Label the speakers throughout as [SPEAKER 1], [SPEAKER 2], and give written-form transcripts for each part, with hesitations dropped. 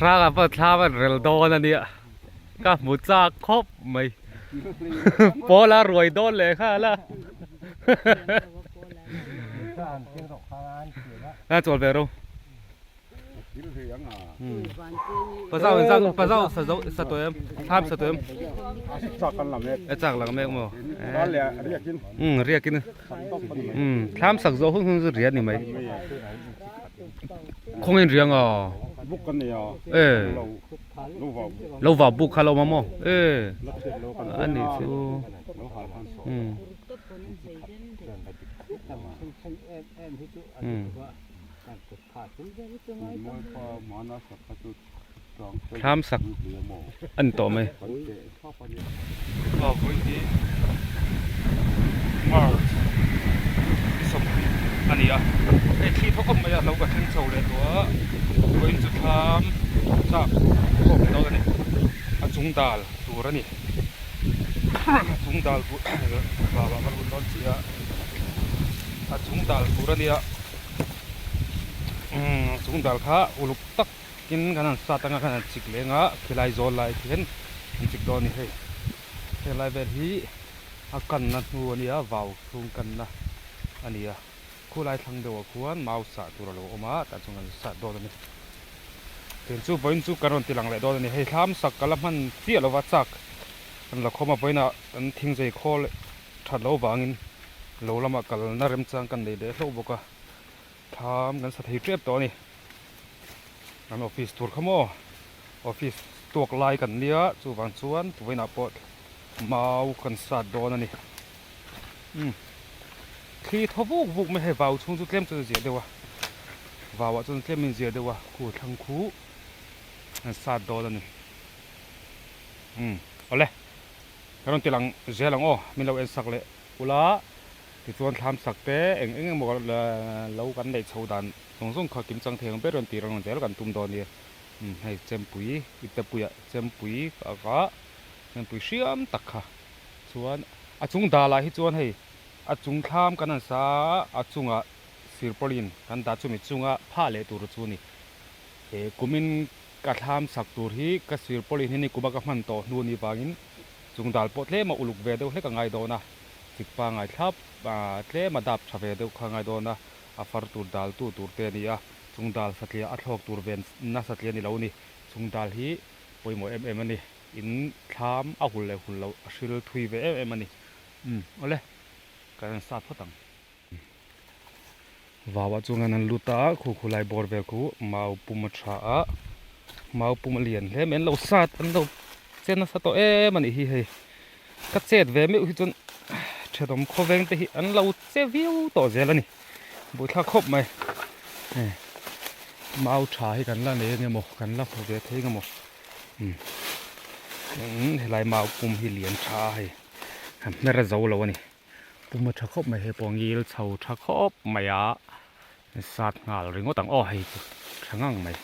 [SPEAKER 1] Hranga pawh thlam an rel dawn a nia ka hmu chak khawp mai pawl a ruai dawn leh nghal a a chawl ve ro pazau in zang pazau sa zo sa tawh em thlam sa tawh em a chak lang mek maw um riakin um thlam sak zawh hun hun chu riat ni mai. Khawngin riang a
[SPEAKER 2] buk kan nei a
[SPEAKER 1] e lo va buk kha lo awm a maw e a nih chu um um thlam sak a ni tawh mai. March ni sawmhnih a ni a hei thli thaw khawp mai a lo ka thleng chho leh tawh a vawiin chu thlam chak khawm leh dawn a ni a chung dal tur a ni a chung dal tur vau ah ka lut dawn chiah a a chung dal tur a nia umm a chung dal kha uluk tak. Tin kan han sat anga kan han chik leng a khilai zawl lai khian an chik dawn a ni hei helai vel hi a kanna hnu a nia vau chhung kanna a ni a khulai thlang deuh ah khuan mau sah tur a lo awm a tah chuan kan sat dawn a ni tin chu vawiin chu kan rawn ti lang leh dawn a ni hei thlam sak ka la hman chiah lova chak kan la khawm a vawiin ah kan thingzei khawl that loh vangin lo lamah kalna remchang kan nei leh hlauh bawk a. Thlam kan sa thei tep tawh a ni. Kan office tur kha maw office tuak lai kan nia chuvang chuan vawiinah pawh mau kan sat dawn a ni. Umm thli thaw vuk vuk mai hei vau chhung chu tlem chuan a zia deuh a vau ah chuan tlem in zia deuh a khu thlang khu an sat dawn a ni. Umm awle ka rawn ti lang zel ang aw min lo en sak leh ula. Tichuan thlam sak te eng eng emaw lo kan neih chho dan zawng zawng kha kim chang thei ang ber rawn tih rang zel kan tum dawn nia. Umm hei chempui iptepuia chempui ka ka chempui hriam tak kha chuan a chung dalah hi chuan hei a chung thlam kan han sa a a chungah sirpawlin kan dah chumi chunga phah leh tur chu a ni. He kumin ka thlam sak tur hi ka sirpawlin hi ni kuma ka hman tawh hnu a nih vangin chung dal pawh tlem a uluk ve deuh hlek a ngai dawn a. Chik pangai thlap a tlem a dap tha ve deuh kha ngai dawn a, a far tur dal tu tur te a ni a, chung dal satliah a thlawk tur ven na satliah a ni lo a ni. Chung dal hi pawimawh em em a ni, in thlam a hul leh hul loh a hril thui ve em em a ni. Umm awle, kan rawn sat phawt ang. Vau ah chuan an lut a, khu khu lai bawr vel khu mau pum a tha a, mau pum a lian hle mai, an lo sat an lo che nasa tawh em a nih hi hei. Ka chet ve meuh hi chuan thenawm khawveng te hi an lo che viau tawh zel a ni buaithlak khawp mai hei mau tha hi kan la nei eng emaw kan la hmu ve thei eng emaw umm helai mau pum hi lian tha a hei han hmer a zo lo a ni pum a tha khawp mai hei pawh ngil chho tha khawp mai a sat nghal ringawt ang aw hei chu tha ngang mai.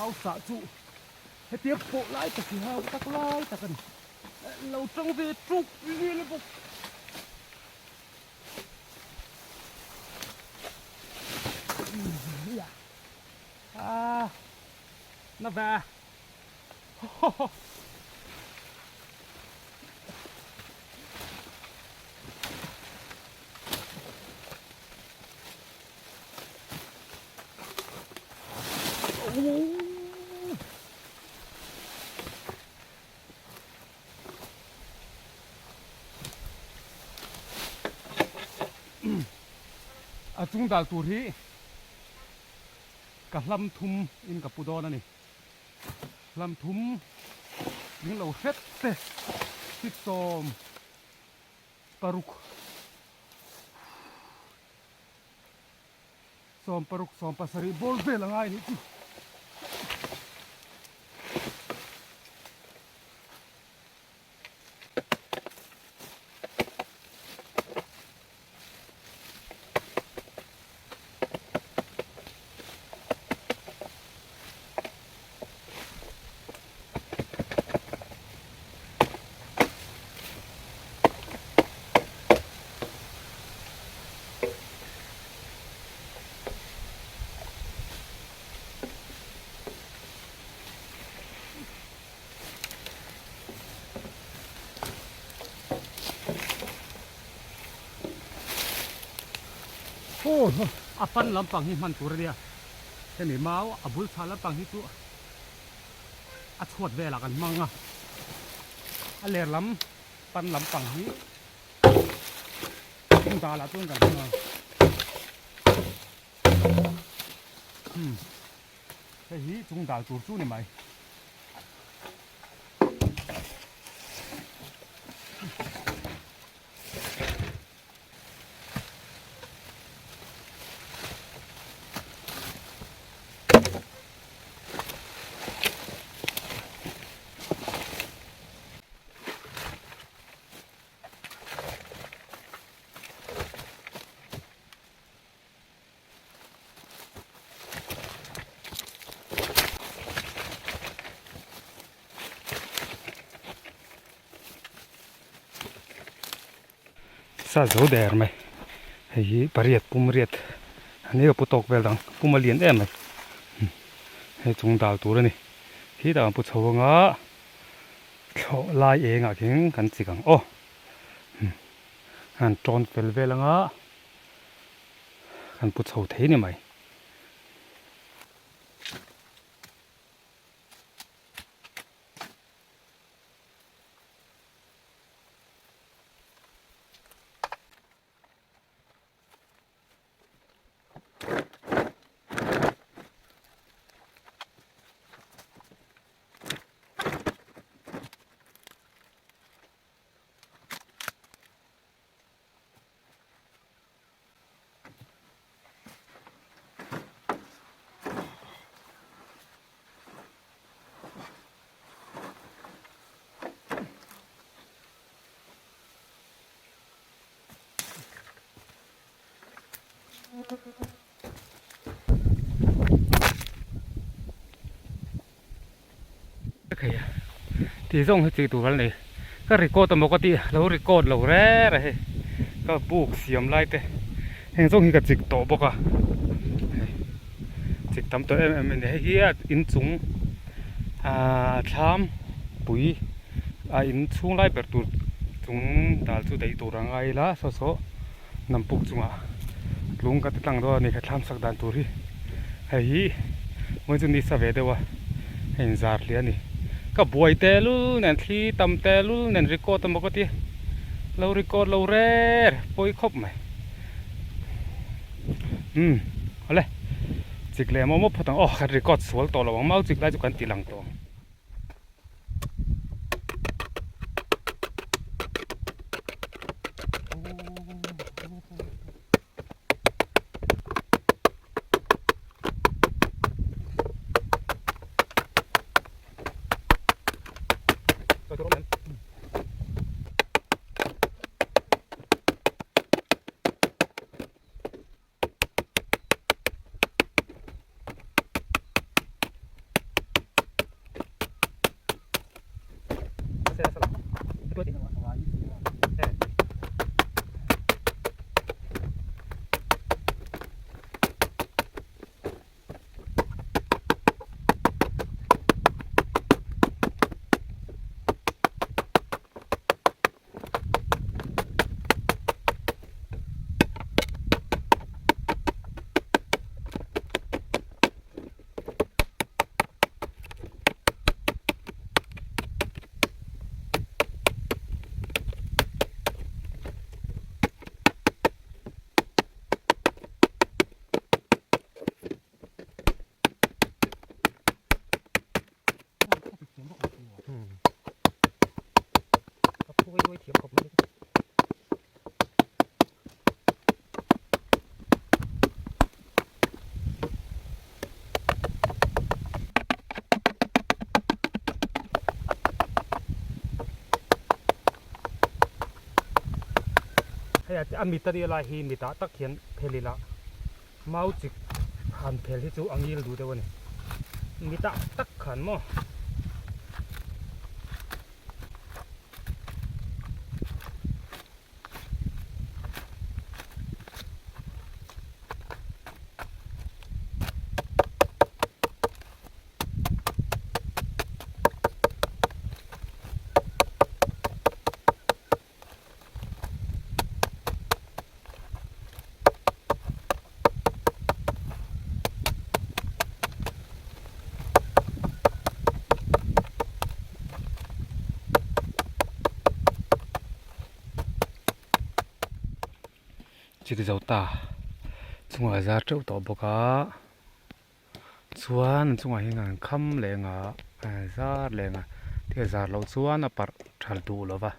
[SPEAKER 1] Mau sah chu hetiang pawh lai tak hi hau tak lai tak a ni. Lo tang ve tuk vel bawk. A na ve. A chung dal tur hi ka hlam thum in ka pu dawn a ni. Hlam thum tling lo hret te hri sawm paruk 16 17 bawr vel a ngai a nih chu. A pan lampang hi hman tur a nia hemi mau a bul chhah lampang hi chu a chhuat velah kan hmang a a ler lam pan lampang hi chung dalah chuan kan hmang a umm hei hi chung dal tur chu ni mai. Sa zo der mai hei hi pariat pum riat a ni a pu tawk vel dang pum a lian em mai hei chung dal tur a ni khi tah an pu chho anga thlawh lai eng ah khian kan chik ang aw an tawn fel vel anga kan pu chho thei ni mai. Tih zawng hi chih tur an nei ka record amaw ka tih lo record lo reng a hei ka buk siam lai te heng zawng hi ka chik tawh bawk a hei chik tam tawh em em a ni hei hi a inchung ahh thlam pui a inchhung lai ber tur chung dal chu daih tur a ngai ila saw saw hnam puk chungah tlung ka ti tlang dawn a ni kha thlam sak dan tur hi hei hi vawiin chu ni sa ve deuh a hei in zar hle a ni ka buai tehlul nen thli tam tehlul nen record emaw ka ti lo record lo reng pawi khawp mai umm awle chik leh maw maw phawt ang aw kan record sual tawh lo ang mau chik lai chu kan ti lang tawh ang. Hei a mit a nih lai hi mitah tak hian phel ila mau chik han phel hi chu a ngil duh deuh a ni. Mitah tak khan maw. Chik zo ta chungah zar teuh tawh bawk a chuan an chungah hian an kham leh ang a zar leh ang a thil zar loh chuan a parh tha duh lo va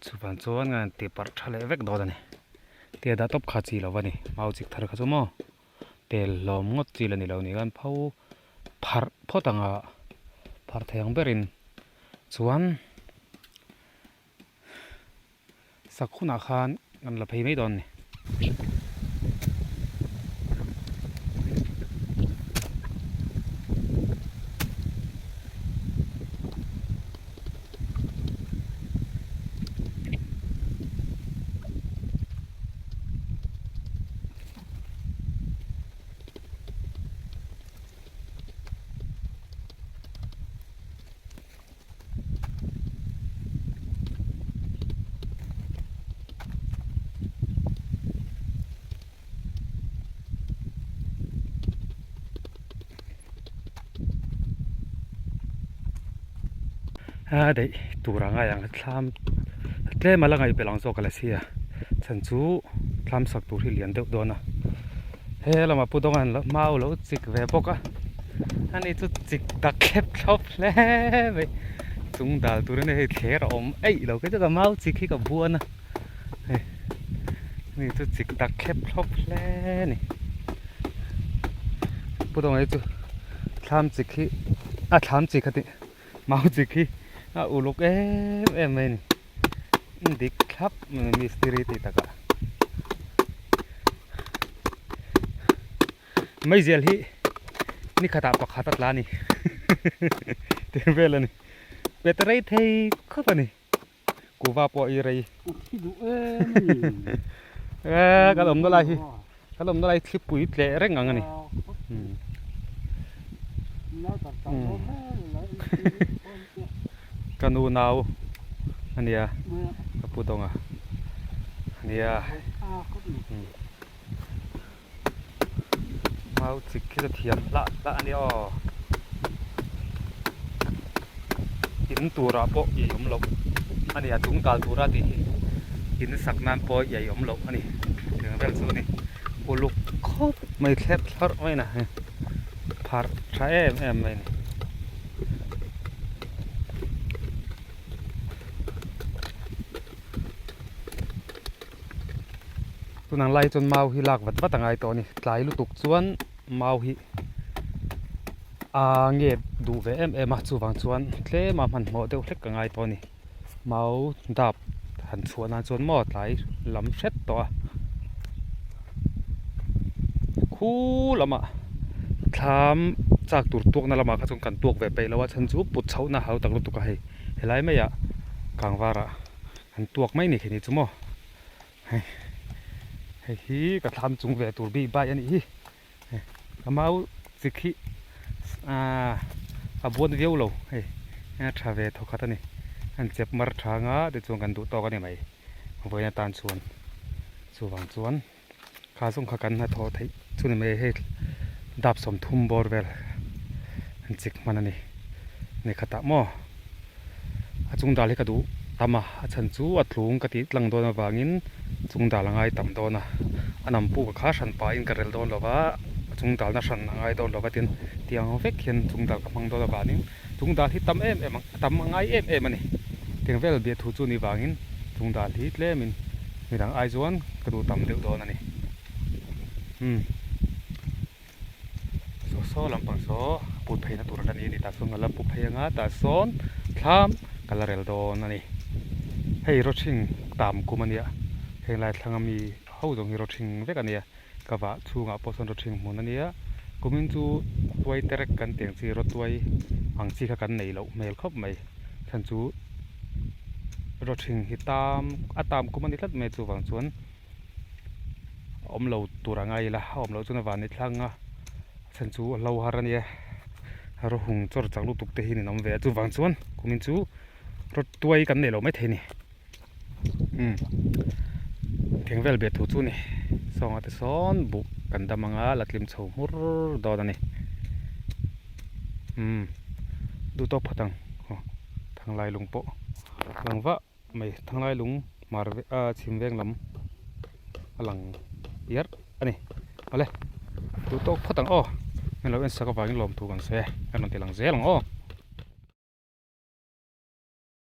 [SPEAKER 1] chuvang chuan an ti parh tha leh vek dawn a ni tia dah tawp kha chi lo va ni mau chik thar kha chu maw tel hlawm ngawt chi la ni lo ni khan pho pharh phawt ang a pharh thei ang berin chuan. Sak hunah khan kan la phei mai dawn a ni. A daih tur a ngai ang thlam tlem a la ngaih belh ang zawk a la si a chhan chu thlam sak tur hi lian deuh dawn a he lamah pu dawng an mau lo chik ve bawk a ani chu chik tak thlep thlawp hle mai chung dal turin hei thler a awm eih lo kei chu ka mau chik hi ka buan a hei ani chu chik tak thlep thlawp hle a ni pu dawng hi chu thlam chik hi a thlam chik a tih mau chik hi a uluk em em mai a ni dik thlap mai mistiri tih takah. Meizial hi ni khatah pakhat a tla a ni tih vel a ni pet rei thei khawp a ni kuhva pawh i rei e kan awmna lai hi kan awmna lai hi thlipui tleh reng ang a ni ka nu nau a nia ka pu dawnga a nia. Mau chik khi chu thiam hlah hlah a nia aw. In turah pawh i awm loh a ni a chung dal tura tih hi in sak nan pawh i awm loh a ni tiang vel chu a ni uluk khawp mai thlep thlarh mai na hei pharh tha em em mai a ni. Tunang lai chuan mau hi lak vat vat a ngai tawh a ni tlai lutuk chuan mau hi a nge duh ve em em a chuvang chuan tlem a hmanhmawh deuh hlek a ngai tawh a ni mau dap han chhuah nan chuan maw tlai lam hret tawh a khu lamah thlam chak tur tuakna lamah kha chuan kan tuak ve peih lo a chhan chu put chhohna hau tak lutuk a hei helai maiah kangvarah an tuak mai ni khi ni chu maw. Hei hei hi ka thlam chung ve tur bik bai a nih hi hei ka mau chik hi aaa a buan viau lo hei a tha ve thaw khat a ni an chep mar tha anga tichuan kan duh tawk a ni mai vawiin atan chuan chuvang chuan kha zawng kha kan hnathawh theih chu ni mai hei dap 30 bawr vel an chik hman a ni ni khatah maw. A chung dal hi ka duh tam a, a chhan chu a tlung ka tih tlang dawn avangin chung dal a ngai tam dawn a, a nam puk a kha hran pahin ka rel dawn lo va, a chung dalna hran a ngai dawn lo va tin tiang vek hian chung dal ka hmang dawn avangin chung dal hi tam em em ang a tam a ngai em em a ni. Tiang vel biah thu chu ni vangin chung dal hi tlemin midang ai chuan ka duh tam deuh dawn a ni. Umm. Saw saw lampang saw put phei na tur a la ni a ni tah sawn ka la pu phei anga tah sawn thlam ka la rel dawn a ni hei rawthing tam kum a nia Heng lai thlanga mi ho zawng hi rawthing vek a nia ka vah chhungah pawh sawn rawthing hmun a nia kumin chu tuai terek kan tih ang chi rawtuai ang chi kha kan neih loh hmel khawp mai chhan chu rawthing hi tam a tam kum a ni tlat mai chuvang chuan a awm lo tur a ngai ila a awm loh chuan a van ni thlang a chhan chu a hlo har a nia rawhung chawr chak lutuk te hi a ninawm ve a chuvang chuan kumin chu rawtuai kan neih loh maithei a ni. Umm thing vel biah thu chu ni sawnga te sawn buk kan dam anga la tlim chho hmur dawn a ni umm duh tawk phawt ang aw thanglai lung pawh a lang vah mai thanglai lung hmar ah chhim veng lam a lang iarh a ni awle duh tawk phawt ang aw heng lo en sak avangin lawmthu kan sawi e kan rawn ti lang zel ang aw.